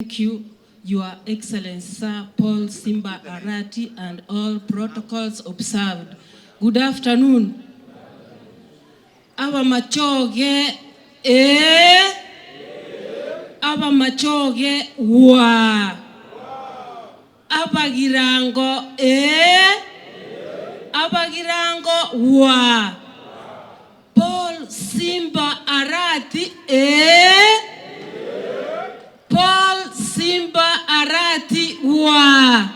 Thank you your Excellency Sir Paul Simba Arati and all protocols observed. Good afternoon. Abamachoge eeh Abamachoge waa Abagirango eeh Abagirango waa Paul Simba Arati eeh Paul Simba Arati waa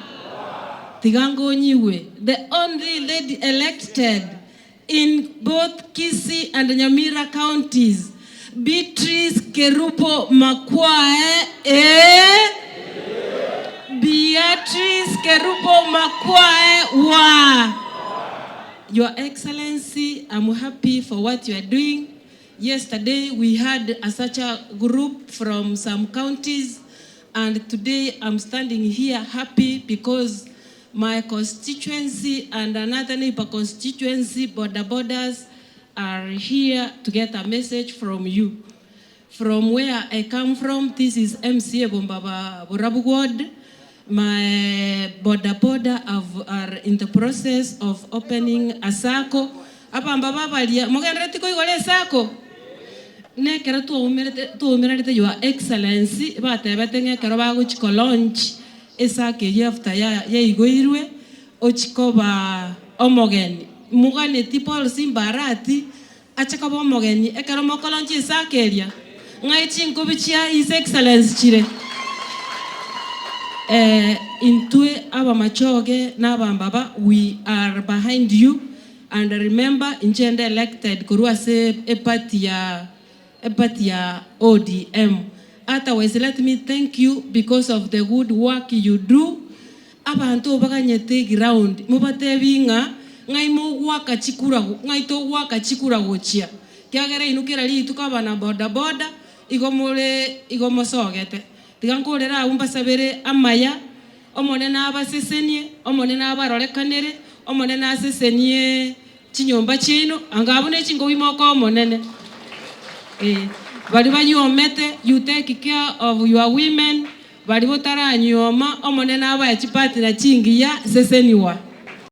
Tiga ngonyigwe the only lady elected in both Kisii and Nyamira counties Beatrice Kerubo Makwae eeh Beatrice Kerubo Makwae waa Your Excellency, I'm happy for what you are doing. Yesterday we had a such a group from some counties and today I'm standing here happy because my constituency and another neighbor constituency boda bodas are here to get a message from you. From where I come from, this is MCA Bombaba Borabu Ward. My boda boda have, are in the process of opening a sacco. Abamba babaria, mogenderereti koigora esacco? Nekero twaumerete twaumererete Your Excellency, batebete ng'a ekero bagochi ko launch esacco eyio after ya yaigoirwe, ochi koba omogeni. Moganeti Paul Simba Arati, Ache koba omogeni ekero mokoronchia Isaka eria, ng'ai chinkubi chia His Excellency chire? Eh, intwe abamachoge na abambaba we are behind you and remember inche nde elected korwa ase eparty ya eparty ya ODM. Otherwise let me thank you because of the good work you do. Abanto obaganyete eground, mobatebi ng'a ng'ai mogoaka chikura ng'ai togoaka chikura gochia, kiagera inwe kera rituko abana boda boda igo more igo mosogete. Tiga nkorere abwo mbasabere amaya, Omonene abasesenie, Omonene abarorekanere, Omonene asesenie chinyomba chiaino, anga abwo ne chingobi mokoa Omonene. Eh, baria banyuomete, you take care of your women, Baria botaranyuoma, Omonene abae chipartner chingiya, seseniwa.